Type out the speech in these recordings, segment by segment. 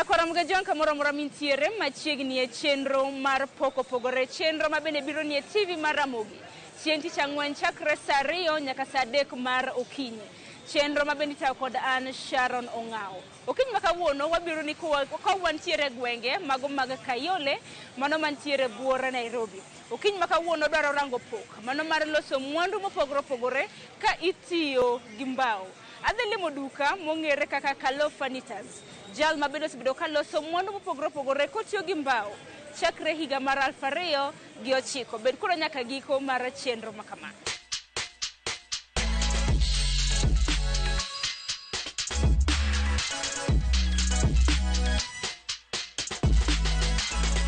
Nyakwara Mgajwang' kamoro amora mintiere machiegni e chenro mar Pok Opogore, chenro ma bende biro nie TV mar Ramogi chieng' tich ang'wen chakre saa 2 nyaka saa 3 mar okinyi. Chenro ma bende itayo kod an Sharon Ong'awo. Okinyi ma kawuono wabiro ni ka wantiere e gwenge mago mag Kayole, mano mantiere buore Nairobi. Okinyi ma kawuono dwaro rango pok, mano mar loso mwandu mopogore opogore ka itiyo gi mbao. Adhi limo duka mong'ere kaka Kalo Furnitures. Jal ma bende osebedo ka loso mwandu mopogore opogore kotiyo gi mbao chakre higa mar 2009. Bed koda nyaka giko mar chenro ma kama.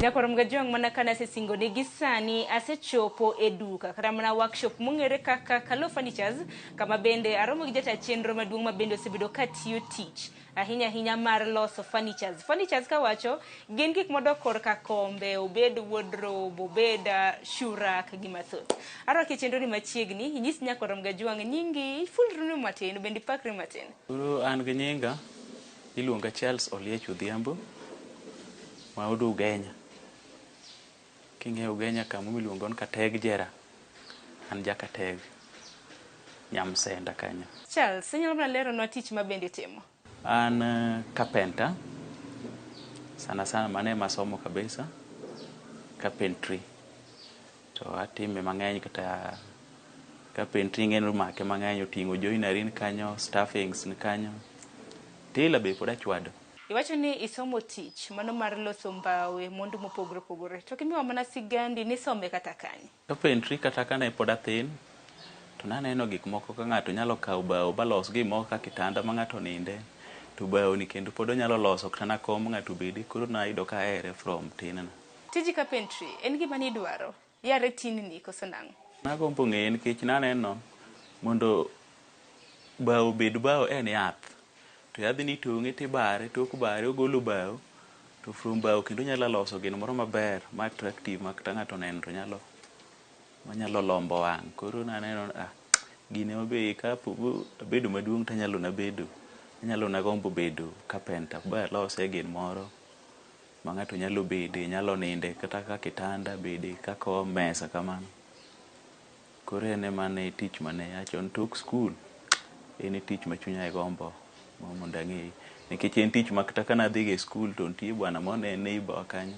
Nyakwar Mgajwang' mana kane asesingoni gi sani asechopo e duka kata mana workshop mong'ere kaka Kalo Furnitures kama bende aromo gi jata chenro maduong' ma bende osebedo ka tiyo tich ahinya ahinya mar loso furnitures. Furnitures kawacho gin gik modok korka kombe, obed wardrobe, obed shoe rack gi mathoth. Arwaki e chenro ni machiegni, inyis nyakwar Mgajwang' nyingi, ifulri matin, bende ipakri matin. Koro an gi nyinga iluonga Charles Oliech Odhiambo ma od Ugenya. King'eyo Ugenya kamo miluongo ni Kateg Jera, an ja Kateg, Nyamsenda kanyo. Charles, inyalo mana leronwa tich ma bende itimo? An carpenter, sana sana mano ema asomo kabisa, carpentry. To atime mang'eny kata carpentry ing'e ni omake mang'eny oting'o joinery ni kanyo, staffings ni kanyo, tailor be pod achwado. Iwacho ni isomo tich mano mar loso mbao e mwandu mopogore opogore. To kimiwa mana sigandi nisome kata kanye? Carpentry kata kane pod athin, to naneno gik moko ka ng'ato nyalo kawo bao balos gimoro kaka kitanda ma ng'ato ninde, to bao ni kendo pod onyalo loso kata na kom ng'ato obede, koro nayudo ka ahere from tin na. Tij carpentry en gima nidwaro yare tinni koso nang'o? Nagombo ng'eye nikech naneno mondo bao obed bao en yath. To yadhni itong'e tibare, tok bare ogolo bao, to from bao kendo onyalo loso gino moro maber ma attractive ma kata ng'ato oneno to nyalo manyalo lombo wang'. Koro naneno ni ah, gini ema be kapo abedo maduong' to anyalo nabedo, anyalo nagombo bedo carpenter ba alose gin moro ma ng'ato nyalo bede, nyalo ninde kata ka kitanda bede kaka mesa kamano. Koro en ema ne tich mane achon tok skul, en e tich ma chunya gombo mondo ang'e. Nikech en tich ma kata ka nadhiga e skul to nitie bwana moro ne en neighbor wa kanyo.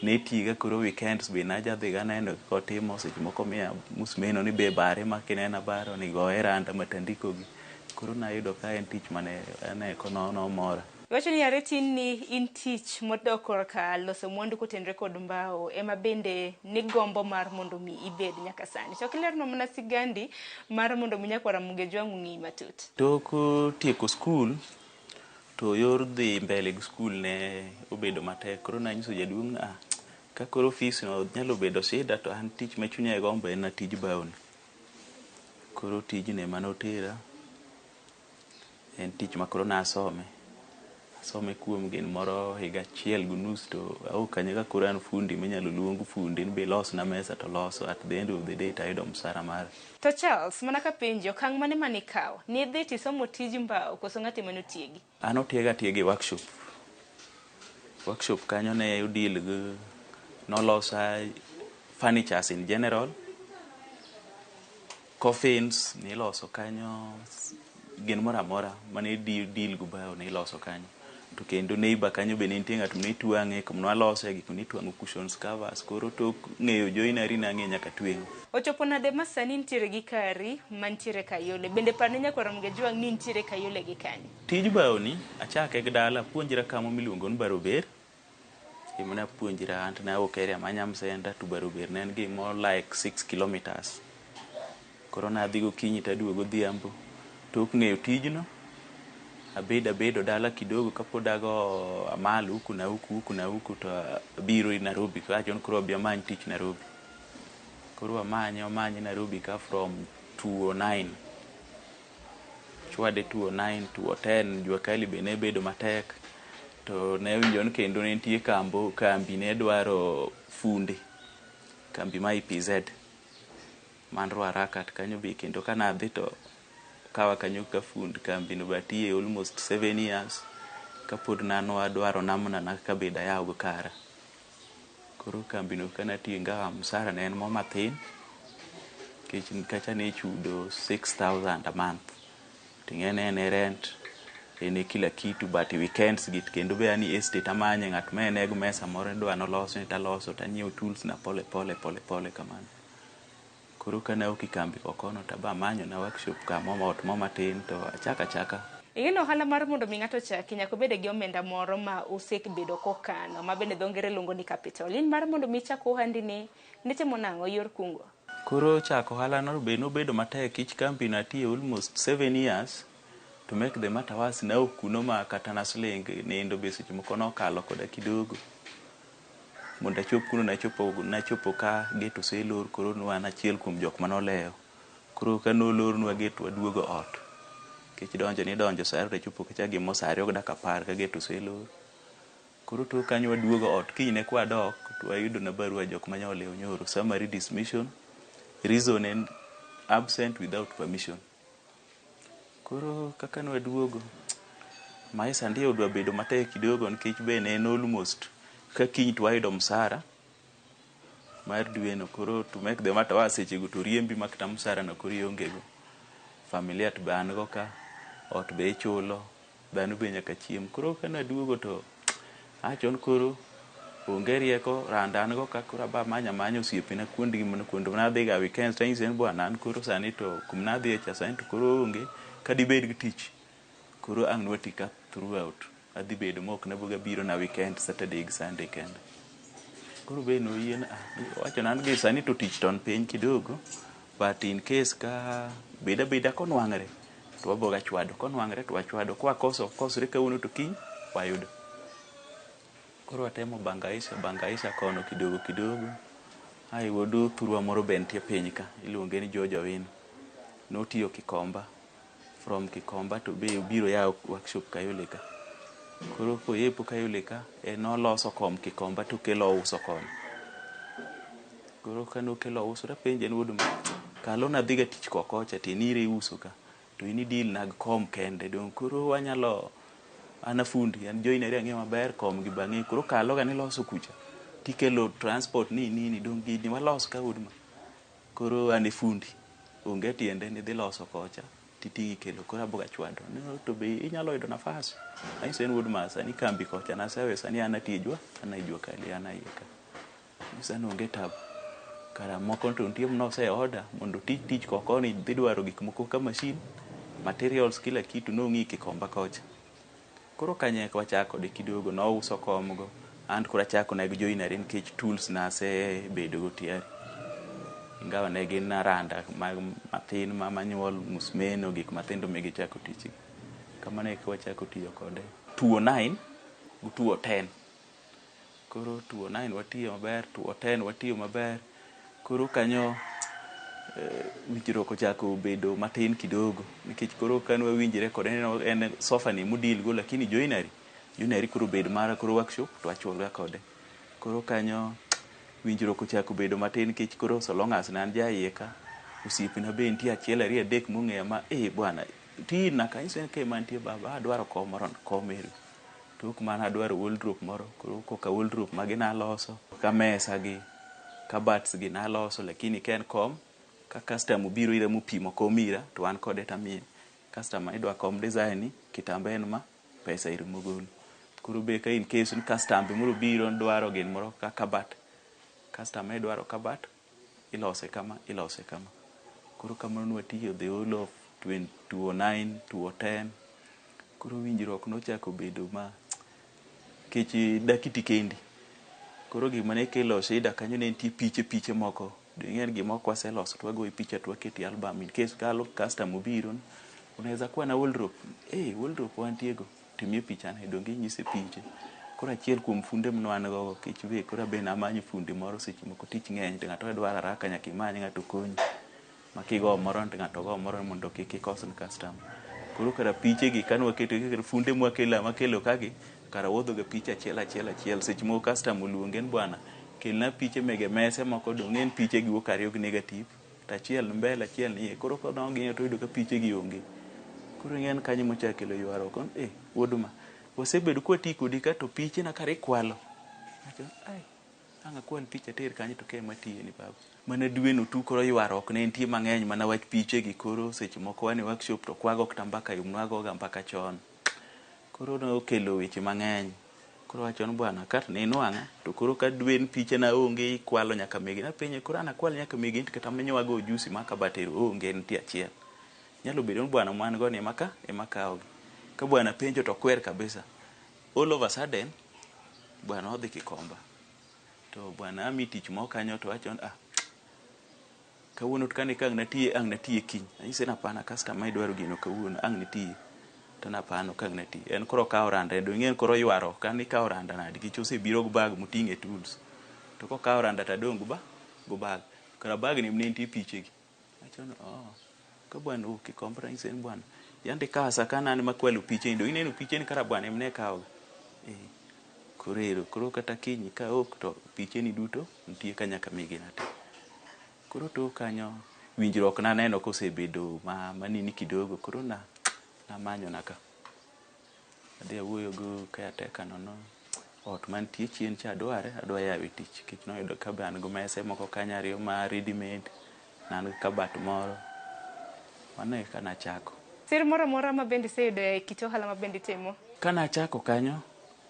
Ne tiga koro weekends be najadhiga neno kaka otimo, seche moko omiya musmeno ni be bare ma kineno abaro ni goye randa matandikogi. Koro nayudo ka en tich mane ane nomora. Iwacho ni yare tinni in tich modok korka loso mwandu kotenore kod mbao ema bende nigombo mar mondo mi ibed nyaka sani. To kilernwa mana sigandi mar mondo mi nyakwar Ramogi Ojwang' ong'eyi matut. Tok tieko skul, to yor dhi mbele gi skul ne obedo matek. Koro nanyiso jaduong' ni ah, ka koro fees no nyalo bedo shida to an tich ma chunya gombo en tij bao ni. Koro tijni ema notera, en tich ma koro nasome. Asome kuom gin moro higa achiel gi nus to awuok kanyo ka koro an fundi minyalo luong fundi ni be ilosna mesa to loso. At the end of the day tayudo msara mara. To Charles, mana kapenji, okang' mane manikawo? Nidhi tisomo tij mbao koso ng'at ema notiegi? An otiega atiega e workshop. Workshop kanyo ne odeal gi nolosa furnitures in general, coffins niloso kanyo, gin moro amora mane deal gi bao niloso kanyo. To kendo neighbor kanyo be ne nitie ng'at mane twang'e, kuma nwalose gik manitwang'o cushions covers. Koro tok ng'eyo joinery nang'eyo nyaka tweng'o. Ochopo nade ma sani intiere gi kari mantiere Kayole? Bende parne nyakwar Ramogi Ojwang' ni intiere Kayole gi kanye? Tij bao ni achake gi dala, apuonjra kamo miluongo ni Barober. Ema napuonjra an to nawuok area ma Nyamsenda to Barober ne en gimoro like 6 kilometers. Koro nadhi gokinyi taduogo godhiambo. Tok ng'eyo tijno, abedo abedo dala kidogo kapod ago amal huku na huku huku na huku to abiro Nairobi. Kawacho ni koro abi amany tich Nairobi. Koro amanye amanye Nairobi ka from 2009. Chwade 2009, 2010, jua kali be ne bedo matek. To ne awinjo ni kendo ne nitie kambi ne dwaro funde. Kambi ma EPZ man Ruaraka kanyo be kendo kanadhi to okawa kanyo ka fund kambi no be atiye almost 7 years. Kapod nanwadwaro namna na kaka be dayaw go kara. Koro kambino kanatiyo ingawa msara ne en mo mathin, nikech kacha ne ichudo 6,000 a month. Ting'e ni en e rent, en e kila kitu, but weekends gi kendo be an e estate amanye ng'at ma en e mesa moro idwa nolosni taloso tanyiewo tools na pole pole pole pole kamano. Koro kane awuok e kambi kokono to amanyo na workshop kamo ot mo matin to achako achaka. Ing'e ni ohala mar mondo mi ng'ato ochaki nyaka obed gi omenda moro ma osebedo kokano ma bende dho ngere luongo ni capital. In mar mondo mi ichak ohandi ni nitimo nang'o yor kungo? Koro chako ohala no be nobedo matek kich kambi natiye almost 7 years. To make the matter worse naok kuno ma kata na siling nindo be seche moko nokalo koda kidogo. Mondo achop kuno nachopo ka gate oselor, koro ne wan achiel kuom jok manolewo. Koro ka nolornwa gate waduogo ot. Nikech donjo nidonjo sa ariyo tachopo kacha gimo sa ariyo gi dakika apar ka gate oselor. Koro tok kanyo waduogo ot, kinyne kwadok to wayudo na barua jok mane olewo nyoro, summary dismission, reason en absent without permission. Koro kaka nwaduogo, maisha ndiyo odwa bedo matek kidogo nikech be ne en almost ka kiny to wayudo msara mar dwe no. Koro to make the matter worse sechego to riembi ma kata msara no koro ionge go. Familia to be an go ka, ot be ichulo, dhano be nyaka chiem. Koro kane aduogo to awacho ni koro onge rieko, randa an go ka, koro aba amanyo amanya osiepena kuondgi kuond manadhiga weekends tanyise ni bwana an koro sani to kuma nadhiye cha sani to koro onge, kadibed gi tich koro ang' nwati ka throughout. Adhi bedo mok naboga biro na weekend, Saturday gi Sunday kende. Koro be noyie ni owacho na an gi sani to tich to ni piny kidogo, but in case ka bed abeda konwang're to waboga chwado, konwang're to wachwado, kwakoso ok kosre kawuono to kiny wayudo. Koro watemo bangaisha bangaisha kono kidogo kidogo. Ai wuod thurwa moro be nitie piny ka, iluonge ni George Owino. Notiyo Kikomba, from Kikomba to be obiro yawo workshop Kayole ka. Koro koyepo Kayole ka, en noloso kom Kikomba to okelo ouso kono. Koro kanokelo ouso tapenje ni wuod ma, kalo nadhiga tich kokocha to in ire iuso ka, to in i deal na gi kom kende, dong' koro wanyalo, an afundi, an joinery ang'eyo maber, kom gi be ang'eyo. Koro kalo ga niloso kucha, tikelo transport ni nini, dong' gini walos ka wuod ma. Koro an e fundi, onge tiende ni idhi loso kocha, titing'o ikelo, koro aboga chwado. To be inyalo yudo nafas. Anyise ni wuod ma, sani kambi kocha nasewe, sani an atiyo e jua, an e jua kali, an e iye ka. Anyise ni onge tabu. Kara moko to nitie manose order mondo oti tich kokoni dhi dwaro gik moko ka machine, materials kila kitu nong'i Kikomba kocha. Koro kanyek wachako kode kidogo, nouso kom go, an koro achako na gi joinery nikech tools nasebedo go tayari. Ingawa ne gin aranda mag mathin ma manual, musmeno, gik mathindo migichako tich gi. Kamano eka wachako tiyo kode. 2009 gi 2010. Koro 2009 watiyo maber, 2010 watiyo maber. Koro kanyo winjruok ochako bedo matin kidogo nikech koro kane wawinjre kode ni en sofa ni emodeal go, lakini joinery, joinery koro bed mara, koro workshop to wachul ga kode. Koro kanyo winjruok ochako bedo matin nikech koro so long as ne an ja iye ka, osiepena be nitie achiel ariyo adek mong'eya ma bwana tina ka anyise ni kae mantie baba adwaro kom moro kom ero. Tok mano adwaro wardrobe moro, koro koka wardrobe magi naloso, ka mesa gi, cupboards gi naloso, lakini ka en kom, ka customer obiro ira mopimo kom ira, to an kode tamiye. Customer idwa kom design ni, kitamba en ma, pesa ero mogolo. Koro be ka in case ni customer moro obiro dwaro gin moro ka cupboard, customer idwaro cupboard, ilose kama, ilose kama. Koro kamano nwatiyo the whole of 2009, 2010. Koro winjruok nochako bedo ma kech dak iti kendi. Koro gima ne kelo shida kanyo ne nitie piche piche moko. Ing'e ni gimoro kwaseloso to wagoyo picha to waketo e album in case kalo customer obiro, unaweza kuwa na wardrobe? Wardrobe wantie go. Timie picha ne, donge inyise piche. Koro achiel kuom funde mane wan go kech be koro abe namanyo fundi moro seche moko tich ng'eny to ng'ato dwaro haraka nyaka imany ng'ato konyi. Ma kigo moro to ng'ato go moro mondo kik ikos ne customer. Koro kara piche gi kane waketo gi funde mwakelo makelo ka gi, kara wuodho ga picha achiel achiel achiel. Seche moko customer oluonge ni bwana, kelna piche mege mese moko dong' en piche gi wuok ariyo gi negative. To achiel ni mbele achiel ni iye. Koro kodong'iyo to oyudo ka piche gi onge. Koro ing'e ni kanyo mochako kelo ywaruok. Wuod ma, Wasebedo kwati kodi ka to piche na kare ikwalo. Awacho, ai, ang' akwal picha ater kanyo to ka ema tiye ni baba. Mana dwe no tu koro ywaruok ne nitie mang'eny mana wach piche gi koro seche moko wan e workshop to kwago kata mbaka yo nwagoga mbaka chon. Koro nokelo weche mang'eny. Koro awacho ni bwana ka to ninwang'a to koro ka dwe ni piche na onge ikwalo nyaka megi. Napenje koro an akwal nyaka megi to kata minywago ojusi ma kabat ero onge nitie achiel. Nyalo bedo ni bwana man go ni ema ka ema kawogi. Ka bwana penjo to kwer kabisa. All of a sudden bwana odhi Kikomba. To bwana ami tich moro kanyo to wacho ni ah kawuono to kane ka ang' natiye ang' natiye kiny. Anyise ni hapana customer idwaro gino kawuono ang' nitiye. To ni hapana ok ang' nati. En koro okawo randa dong' ing'e ni koro ywaruok ka ni ikawo randa nade nikech osebiro gi bag moting'e tools. To kokawo randa to adong' gi bag. Kara bag ni ne nitie piche gi. Awacho ni oh ka bwana owuok Kikomba tanyise ni bwana yande ikasa ka an ema akwalo piche ni dong' ineno piche ni kara bwana ema ne kawogi. Eh koro ero koro kata kiny kaok to piche ni duto nitie ka nyaka migi na te. Koro tok kanyo winjruok naneno kosebedo manini kidogo koro na namanyo na ka. Adhi awuoyo gi caretaker no no ot mantie chien cha dware adwa yawe tich nikech noyudo ka be an gi mese moko kanyo ariyo ma ready made ne an gi kabat moro. Mano e kaka nachako. Sir moro amora ma bende iseyudo e kit ohala ma bende itimo? Kanachako kanyo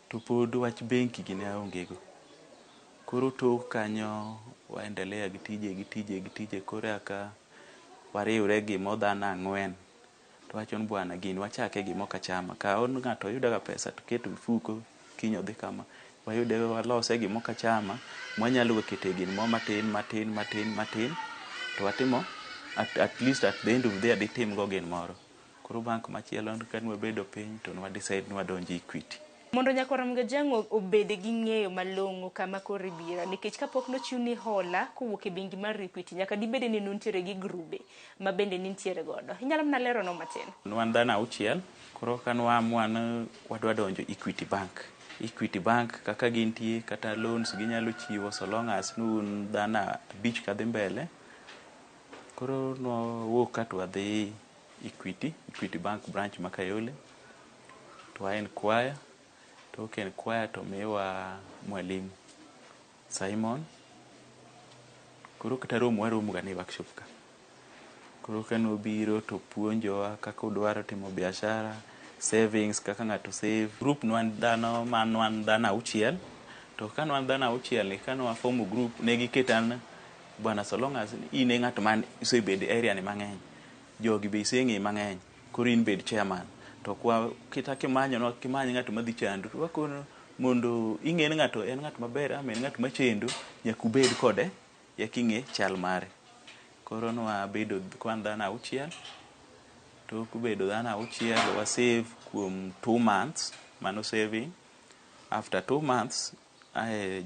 to pod wach benki gi ne aonge go. Koro tok kanyo waendelea gi tije gi tije gi tije koro eka wariwre gimo dhano ang'wen. To wacho ni bwana gini wachake gimo kachama. Kaw ng'ato yudo ga pesa to keto e mfuko kiny odhi kama. Wayude walose gimo kachama mwanyalo kete gin mo matin matin matin matin to watimo at least at the end of the year ditim go gin moro. Koro bank machielo kane wabedo piny to nwa decide ni wadonjo Equity. Mondo nyakwa Ramogi Ojwang' obed gi ng'eyo malong'o kama koro ibiro nikech kapok nochiwni hola kowuok e bengi mar Equity nyaka dibede ni nuntiere gi grube ma bende nintiere godo. Inyalo mana leronwa matin? Wan dhano auchiel koro ka nwa ni wadwa donjo Equity Bank. Equity Bank kaka gintie kata loans ginyalo chiwo so long as ni un dhano abich kadhi mbele. Koro nwawuok ka to wadhi Equity, Equity Bank branch ma Kayole. To wa inquire, tok inquire to miwa mwalimu Simon. Koro kata romo waromo ga ni workshop ka. Koro kanobiro to puonjowa kaka udwaro timo biashara, savings kaka ng'ato save. Group ne wan dhano man wan dhano auchiel. To ka ne wan dhano auchiel ni ka nwa form group ne giketa an bwana so long as in e ng'at man isebedo e area ni mang'eny. Jogi be iseng'e mang'eny. Koro in bed chairman. To kwa kata kimanyo kimany ng'at madhi chando to wakono mondo ing'e ni ng'ato en ng'at maber ama en ng'at machendo nyaka ubed kode eka ing'e chal mare. Koro nwabedo kwan dhano auchiel. Tok bedo dhano auchiel wa save kuom 2 months mano saving. After 2 months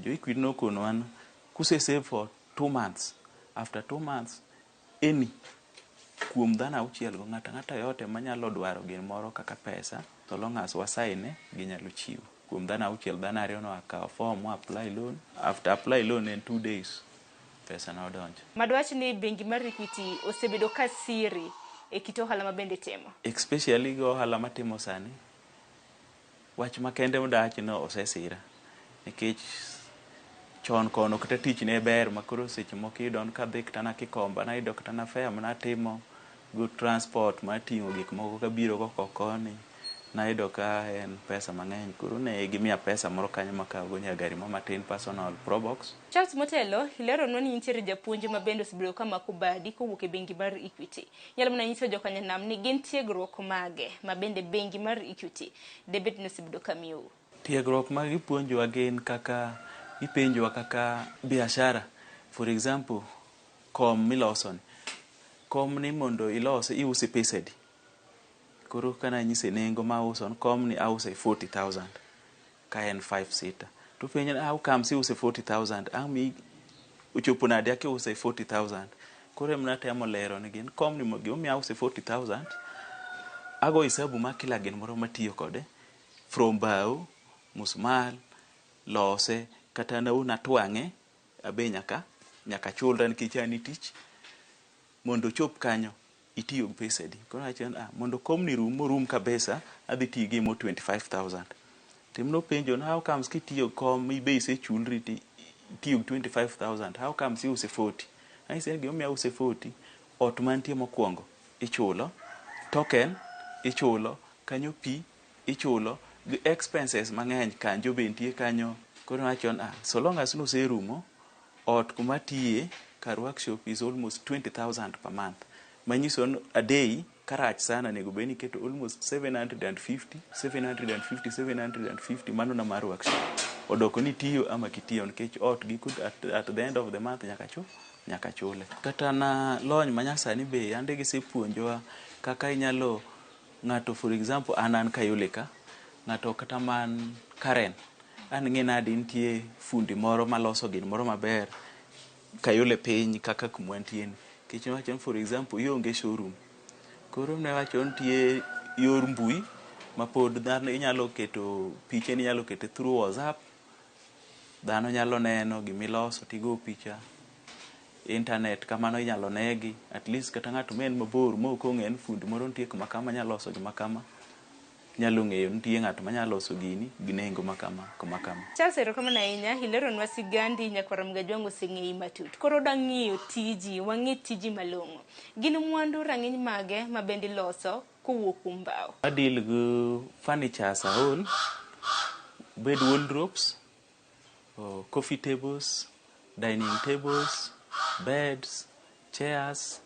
jo Equity nokonowa ni kuse save for 2 months after 2 months any kuom dhano auchiel go ng'ato ang'ata yote manyalo dwaro gimoro kaka pesa so long as wasaine ginyalo chiwo. Kuom dhano auchiel dhano ariyo nokawo form mo apply loan. After apply loan en 2 days pesa nodonjo. Madwach ni bengi mar Equity osebedo ka siri e kit ohala ma bende itimo. Especially gi ohala matimo sani, wach makende madawach ni osesira. Nikech chon kono kata tich ne ber ma koro seche moko iyudo ni kadhi kata na Kikomba nayudo kata na fare manatimo go transport mar ting'o gik moko kabiro go oko koni nayudo ka en pesa mang'eny. Koro ne gimiya pesa moro kanyo makawo go nyaka gari mo matin personal probox. Charles motelo, ileronwa ni nitiere japuonj ma bende osebedo ka mako badi kowuok e bengi mar Equity. Inyalo mana nyiso jokanyanam ni gin tiegruok mage ma bende bengi mar Equity debed ni osebedo ka miyou? Tiegruok ma gipuonjowa gin kaka ipenjowa kaka biashara. For example, kom miloso ni. Kom ni mondo ilose iuse pesa adi? Koro kananyise nengo mauso ni kom ni ause 40,000 ka en 5 seater. To penja ni how comes iuse 40,000? Ang' mi ochopo nade akiuse 40,000? Koro ema natemo lero negi ni kom ni gimomiyo ause 40,000 ago hesabu mar kila gimoro matiyo kode from bao, musmal, lose kata an awuon atwang'e abe nyaka chulra nikech an e tich mondo ochop kanyo itiyo gi pesa adi. Koro awacho ni ah, mondo komni rum morum kabisa adhi tiyo gi gimoro 25,000. Timno penjo ni how comes kitiyo kom ibe isechulri ti itiyo gi 25,000, how comes iuse 40? Anyise ni gimomiyo ause 40, ot mantie mokwongo ichulo, token ichulo, kanyo pi ichulo, gi expenses mang'eny kanjo be nitie kanyo. Koro nawacho ni ah, so long as noserumo, ot kuma tiye kar workshop is almost 20,000 per month. Manyiso ni a day karach sana onego bed ni iketo almost 750, 750, 750 mano na mar workshop. Odoko ni itiyo ama kitiyo nikech ot gi at the end of the month nyaka chul, nyaka chule. Kata na lony manyasani be yande gisepuonjowa kaka inyalo ng'ato, for example, an Kayole ka, ng'ato kata man Karen, an ng'e nade nitie fundi moro maloso gin moro maber Kayole piny kaka kumwantie ni. Nikech niwacho ni, for example, ionge showroom. Koro newacho nitie yor mbui ma pod dhano inyalo keto picheni, inyalo kete through WhatsApp, dhano nyalo neno gimiloso tigo picha, internet kamano inyalo negi, at least kata ng'ato ma en mabor ma ok ong'eyo ni fundi moro nitie kuma kama nyalo loso gima kama, nyalo ng'eyo ni nitie ng'at manyalo loso gini gi nengo ma kama kuma kama. Charles, erokamano ahinya, ileronwa sigandi nyakwar Mgajwang' oseng'eyi matut. Koro wadwa ng'iyo tiji, wang'i tiji malong'o. Gin mwandu rang'iny mage ma bende iloso kowuok kuom bao? Adeal gi furniture as a whole, bed wardrobes, coffee tables, dining tables, beds, chairs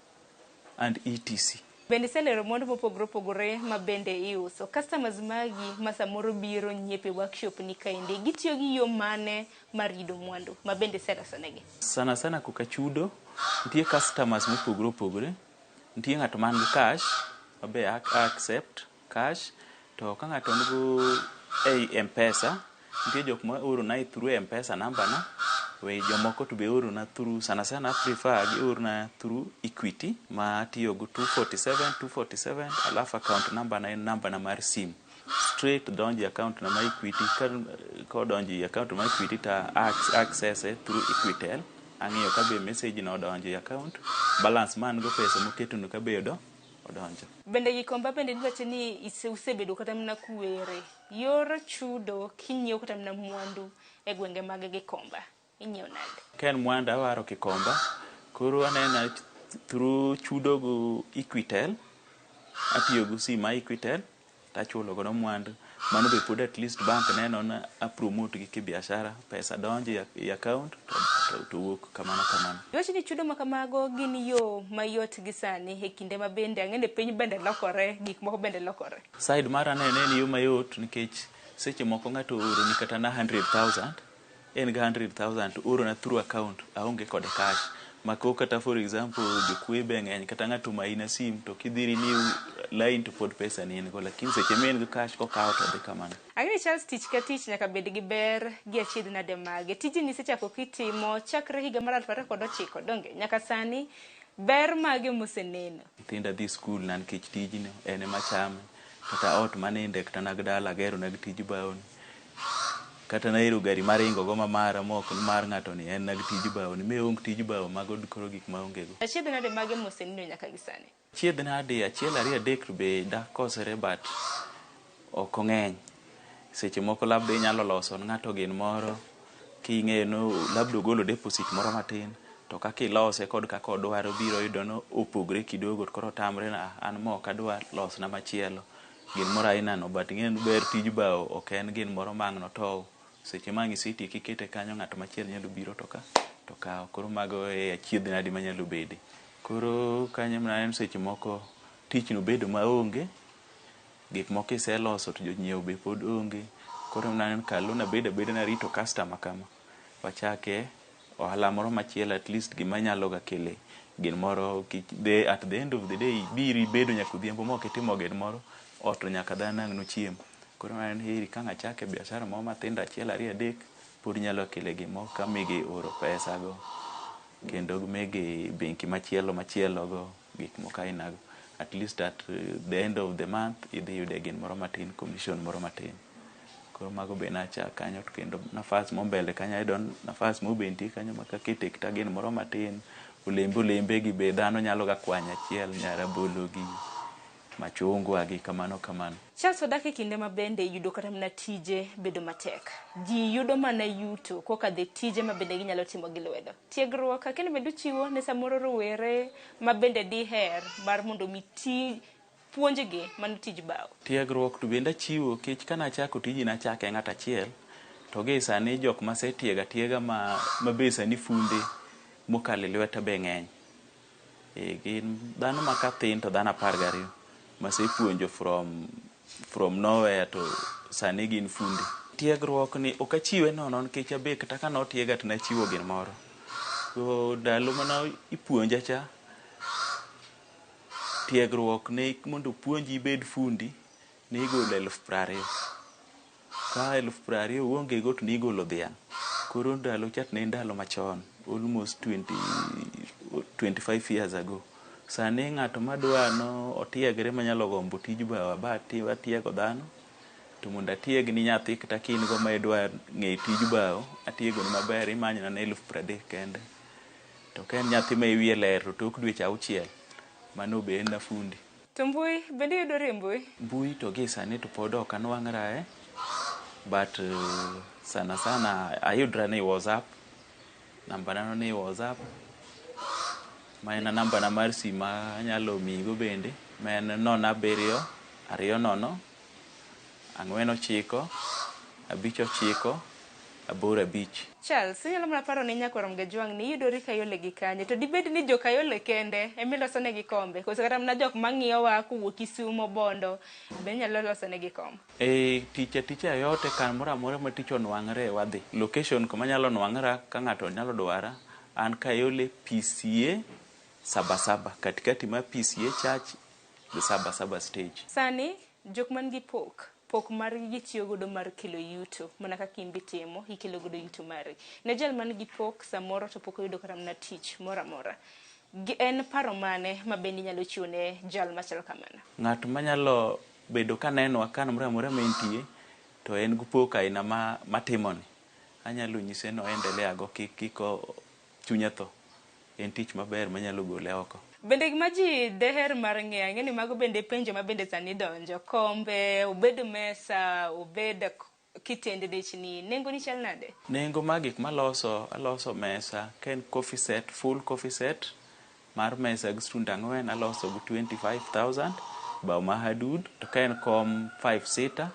and etc. Bende iselero mwandu mopogore opogore ma bende iuso. Customers magi ma samoro biro nyiepo e workshop ni kaendi, gitiyo gi yo mane mar yudo mwandu ma bende iseloso negi? Sana sana koka chudo, nitie customers mopogore opogore. Nitie ng'ato man gi cash, mabe accept cash, to ka ng'ato nigo ei M-Pesa, nitie jok ma oro na through M-Pesa namba na, we jomoko to be oro na through, sana sana I prefer gioro na through Equity ma atiyo go 247 247, alafu account number na en namba na mar sim. Straight donjo e account na mar Equity, kodonjo e account mar Equity to access e through Equitel. Ang'iyo ka be message no odonjo e account, balance ma an go, pesa moketo no ka be odonjo. Bende Gikomba bende niwacho ni usebedo kata mana kuwere. Yor chudo kinyiewo kata mana mwandu e gwenge mag Gikomba, inyiewo nade? Ka en mwandu awaro Gikomba, koro aneno through chudo go Equitel, atiyo gi sim mar Equitel tachulo godo mwandu. Mano be pod at least bank neno ni a promote gi kibiashara, pesa donjo e account to wuok kamano kamano. Iwacho ni chudo ma kamago gin yo mayot gi sani e kinde ma bende ang'e ni piny bende lokore, gik moko bende lokore. Side mar anene en yo mayot nikech seche moko ng'ato ooroni kata na 100,000, en gi 100,000 to oorona through account, aonge kode cash. Mako kata, for example, jokwe be ng'eny, kata ng'ato omayi na sim to kidhi renew line to pod pesa ni en go, lakini seche ma en gi cash kokawo to dhi kamano. Ang'e ni Charles, tich ka tich nyaka bed gi ber gi achiedh nade mage. Tijni isechako kitimo chakre higa mar 2009, donge? Nyaka sani ber mage moseneno? Nyithinda dhi skul na nikech tijno en ema chame, kata ot maninde kata nag dala agero nag tij bao ni. Kata nahero gari maringo go ma mara mok mar ng'ato ni en nag tij bao ni. Me ong tij bao mago koro gik maonge go. Achiedh nade mage moseneno nyaka gi sani? Achiedh nade achiel ariyo adek to be dakosre, but ok ong'eny. Seche moko labda inyalo loso ne ng'ato gin moro king'eyo no labda ogolo deposit moro matin, to kaka ilose kod kaka odwaro biro yudo no opogre kidogo, to koro otamre na an mo ok adwa, losna machielo. Gin moro aina no, but ing'e ni ber tij bao ok en gin moro ma ang' notow. Seche ma ang' isetieke ikete kanyo, ng'at machielo nyalo biro to ka to kawo. Koro mago e achiedh nade manyalo bede. Koro kanyo en seche moko tich no bedo maonge, gik moko iseloso to jonyiewo be pod onge. Koro naneno kalo nabedo abeda narito customer kama. Wachake ohala moro machielo, at least gima nyalo ga kele gin moro at the end of the day biri bedo nyaka odhiambo mok itimo gin moro ot to nyaka dhano ang' nochiem. Koro en heri ka ang' achake biashara moro matindo achiel ariyo adek pod nyalo kele gimoro ka migi oro pesa go kendo migi benki machielo machielo go gik moko aina go. At least at the end of the month idhi yude gin moro matin, commission moro matin. Koro mago be nachako kanyo to kendo nafas mo mbele kanyo ayudo nafas mo be nitie kanyo ma kakete kata gin moro matin, olembe olembe gi be dhano nyalo ga kwanyo achiel, nya rabolo gi. Machungwa gi kamano kamano. Charles, wadak e kinde ma bende yudo kata mana tije bedo matek. Ji yudo mana yuto kokadho e tije ma bende ginyalo timo gi lwedo. Tiegruok akeni bende uchiwo ne samoro rowere ma bende diher mar mondo mi ti puonjgi mano tij bao. Tiegruok to bende achiwo kech kana achako tijni nachake ng'at achiel to gi sani jok masetiego atiega ma be sani funde mokalo e lweta be ng'eny. Gin dhano ma kathin to dhano 12 masepuonjo from nowhere to sani gin funde. Tiegruok ni ok achiwe nono nikech abe kata ka notiega to nachiwo gimoro. So ndalo mane ipuonja cha, tiegruok ne mondo opuonji ibed fundi ne igolo 20,000. Ka 20,000 onge go to nigolo dhiang'. Koro ndalo cha ne en ndalo machon, almost 25 years ago. Sani ng'ato madwa no otiegre manyalo gombo tij bao aba atiego dhano to mondo atiegni nyathi kata ka in go ma idwa ng'e tij bao atiegoni maber imanyona na 30,000 kende. To ka en nyathi ma wiye ler to tok dweche 6 mano be en na fundi. To mbui bende yudore e mbui? Mbui to gi sani to pod ok anwang'rae but sana sana ayudra ni WhatsApp. Namba na ni WhatsApp ma en namba na mar simu ma anyalo miyigo bende ma en 07 20 4 9 5 9 8 5. Charles, inyalo mana paro ne nyakwar Mgajwang' ni iyudori Kayole gi kanye to dibed ni jo Kayole kende emiloso negi kombe koso kata mana jok mang'iyowa kowuok Kisumo, Bondo be inyalo loso negi kom? Tich aticha yoyote kamoro amora ma tich onwang're wadhi. Location kuma anyalo nwang'ra ka ng'ato nyalo dwara an Kayole PCA Sabasaba katikati mar PCA Church gi Sabasaba stage. Sani jok man gi pok margi gitiyo godo mar kelo yuto mana kaka in be itimo ikelo godo yuto mari. Ne jal man gi pok samoro to pok oyudo kata mana tich moro amora. En paro mane ma bende inyalo chiwo ne jal machalo kamano? Ng'at manyalo bedo kanenowa kamoro amora ma entie to en gi pok aina matimoni. Anyalo nyise ni oendelea go kik chunye tho. En tich maber manyalo gole oko. Bende gima ji deher mar ng'eyo, ang'e ni mago bende penjo ma bende sani donjo. Kombe, obed mesa, obed kitende dechni, nengo ni chal nade? Nengo mag gik maloso, aloso mesa, ka en coffee set, full coffee set mar mesa gi stund 4 aloso gi 25,000 bao ma hardwood. To ka en kom 5 seater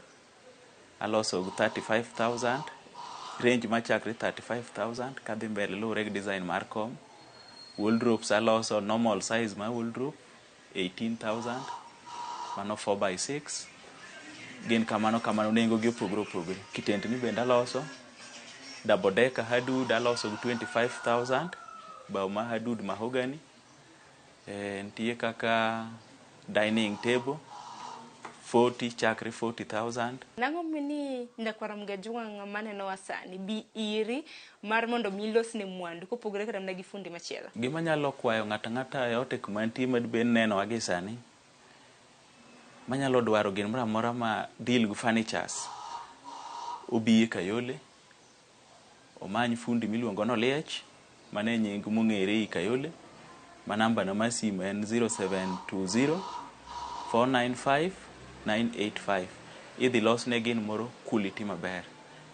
aloso gi 35,000, range machakre 35,000 kadhi mbele luwore gi design mar kom. Wardrobes aloso normal size mar wardrobe 18,000 mano 4x6 gin kamano kamano nengo gi opogore opogore. Kitendni bende aloso double decker hardwood aloso gi 25,000 bao ma hardwood mahogany. Nitie kaka dining table 40 chakre 40,000. Nang'o mini nyakwar Mgajwang' manenowa sani bi iri mar mondo mi ilosne mwandu kopogore kata mana gi fundi machielo? Gima anyalo kwayo ng'ato ang'ata yote kuma nitie madibed ni nenowa gi sani manyalo dwaro gimoro amora ma deal gi furnitures obi e Kayole omany fundi miluongo ni Oliech mano e nying mong'ere ei Kayole ma namba na mar simu en 0720 495 985. Idhi losne gimoro quality maber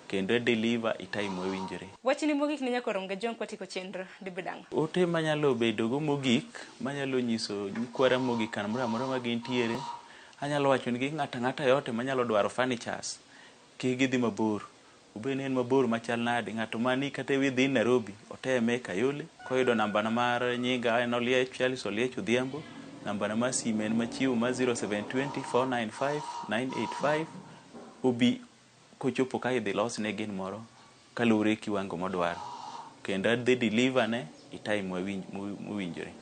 kendo deliver e time mowinjore. Wachni mogik ne nyakwar Mgajwang' kwatieko chenro dibed ang'o? Ote manyalo bedogo mogik manyalo nyiso nyikwa Ramogi kamoro amora ma gintiere anyalo wacho negi ng'ato ang'ata yote manyalo dwaro furnitures kik gidhi mabor. Obed ni en mabor machal nade, ng'ato mani kata within Nairobi oteme Kayole koyudo namba na mar nyinga en Oliech, Charles Oliech Odhiambo. Namba na mar simu en machiwo mar 0720 495 985. Obi kochopo ka idhi losne gimoro kaluwore gi kiwango modwaro kendo adhi deliver ne e time mowinjore.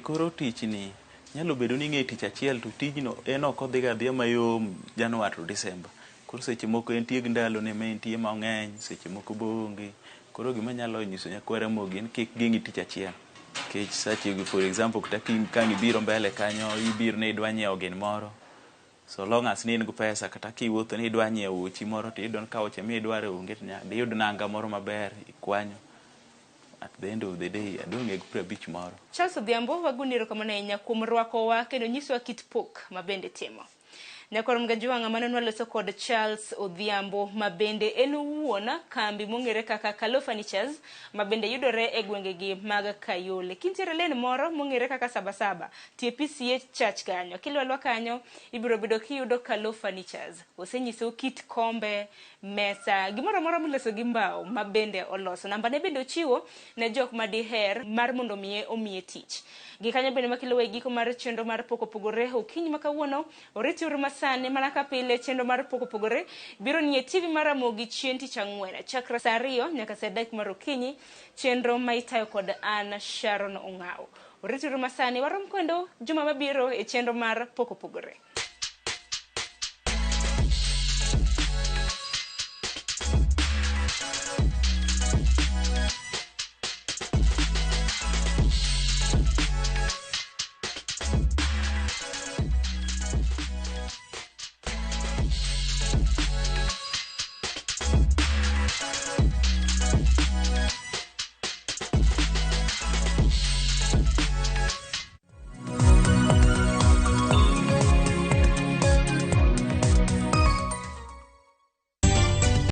Koro tich ni nyalo bedo ni ing'e tich achiel to tijno en ok odhiga adhiya mayom January to December. Koro seche moko entie gi ndalone ma entie mang'eny, seche moko be oonge. Koro gima anyalo nyiso nyakwa Ramogi en kik ging'i tich achiel. Nikech sache for example kata ka ang' ibiro mbele kanyo ibiro ni idwa nyiewo gimoro so long as ni in gi pesa kata kiwuotho ni idwa nyiewo wuochi moro tiyudo ni ka wuoche midwaro onge to diyud nanga moro maber ikwanyo. At the end of the day adong' gi 50 moro. Charles Odhiambo, wagoni erokamano ahinya kuom rwakowa kendo nyisowa kit pok ma bende timo. Nyakwar Mgajwang'a mano nwaloso kod Charles Odhiambo ma bende en wuon kambi mong'ere kaka Kalo Furnitures ma bende yudore e gwengegi mag Kayole. Kintiere lane moro mong'ere kaka Sabasaba, tie PCA Church kanyo. Kilwalwa kanyo, ibiro bedo kiyudo Kalo Furnitures. Osenyisou kit kombe, mesa, gimoro amora miloso gi mbao ma bende oloso. Namba ne bende ochiwo ne jok ma diher mar mondo omiye omiye tich. Gi kanyo bende makelowa e giko mar chenro mar Pok Opogore okinyi ma kawuono. Oriti uru masani mana ka pile chenro mar Pok Opogore biro nie TV mar Ramogi chieng' tich ang'wen chakre saa 2 nyaka saa 3 mar okinyi. Chenro ma itayo kod an Sharon Ong'aw. Oriti uru masani warom kendo juma mabiro e chenro mar Pok Opogore.